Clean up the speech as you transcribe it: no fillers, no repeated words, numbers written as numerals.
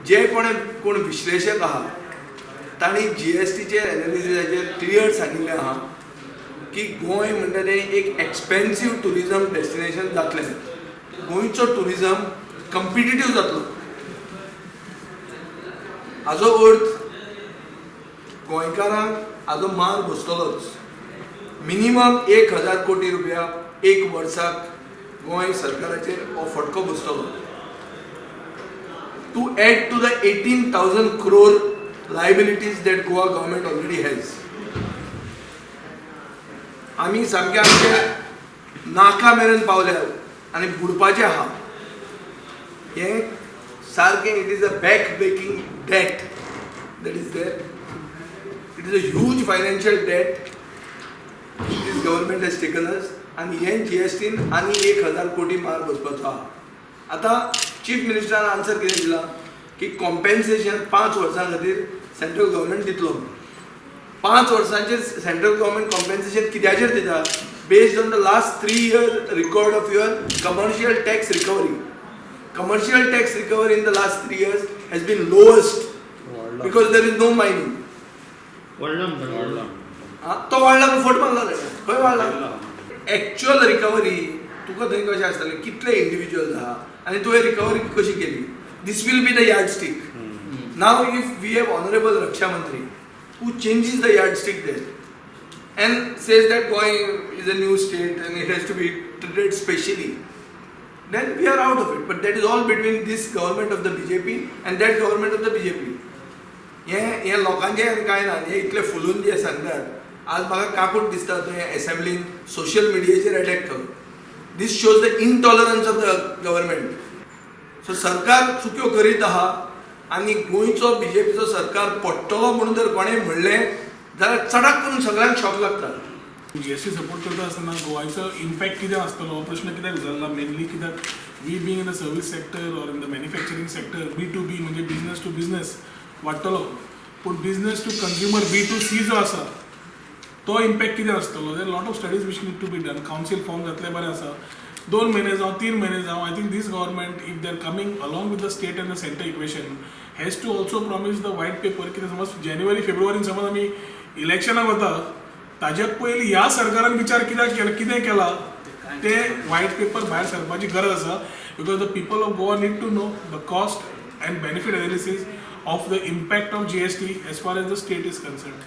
जे कोण कोण विश्लेशक आहा तांणी जीएसटीचेर एनालिसिसाचेर क्लियर सांगिल्लें आहा की गोंय म्हणटा तें एक एक्सपेन्सीव ट्युरिजम डेस्टिनेशन जातलें. गोंयचो ट्युरिजम कम्पिटिटीव जातलो. हाजो अर्थ गोंयकारांक हाजो मार बसतलोच. मिनिमम 1000 कोटी रुपया एक वर्साक गोंय सरकाराचेर हो फटको बसतलो, to add to the 18,000 crore liabilities that Goa government already has. आमी सामके आमचे नाका मेरेन पावल्या आनी बुडपाचें आहा. हें सारकें, it is a back breaking debt that is there. It is a huge financial debt this government has taken us. आनी हें जीएसटीन आनी 1000 कोटी मार बसपाचो आहा. आतां चीफ मिनिस्टरान आन्सर कितें दिलां की कॉम्पेन्सेशन 5 वर्सां खातीर सेंट्रल गव्हर्मेंट दितलो. 5 वर्सांचेर सेंट्रल गव्हर्मेंट कॉम्पेन्सेशन कित्याचेर दिता? Based on the last 3 year record of your commercial tax recovery. Commercial tax recovery in the last 3 years has been lowest because there is no mining. वाडला म्हणटा. हा, तो वाडला पूण फट मारला रे. खंय वाडला एक्च्युअल रिकवरी? तुका थंय कशें आसतलें, कितले इंडिविज्युअल आहा आनी तुवें रिकवरी कशी केली, this will be the yardstick. Now if we have honourable रक्षा मंत्री who changes the yardstick there and says that Goa is a new state and it has to be treated specially, then we are out of it. But that is all between this government of the BJP and that government of the BJP. हे हे लोकांचें आनी कांय ना. हे इतले फुलून जे सांगतात, आज म्हाका काकूट दिसता तुवें एसेंब्लीन सोशल मिडियाचेर अटॅक केलो. This shows the intolerance of the government. So सरकार चुक्यो करीत आहा आनी गोंयचो बीजेपीचो सरकार पडटलो म्हणून जर कोणें म्हणलें जाल्यार चडाक करून सगळ्यांक शॉक लागता. जीएसटी सपोर्ट करता आसतना गोवाचो इम्पॅक्ट कितें आसतलो हो प्रश्न कित्याक विचारला? मेनली कित्याक we being in the service sector or in the manufacturing sector, B to B म्हणजे बिझनस टू बिझनस वाडटलो, पूण business to consumer, B to C जो आसा तो इम्पॅक्ट कितें आसतलो? There lot of studies which need to be done. Council form जातलें, बरें आसा. 2 म्हयने जावं, 3 म्हयने जावं, I think this government, if they are coming along with the state and the center equation, has to also promise the white paper. कितें समज जानेवारी फेब्रुवारीन समज आमी इलेक्शनाक वता, ताज्या पयलीं ह्या सरकारान विचार कित्याक केला, कितें केला ते व्हायट पेपर भायर सरपाची गरज आसा, because the people of Goa need to know the cost and benefit analysis of the impact of GST as far as the state is concerned.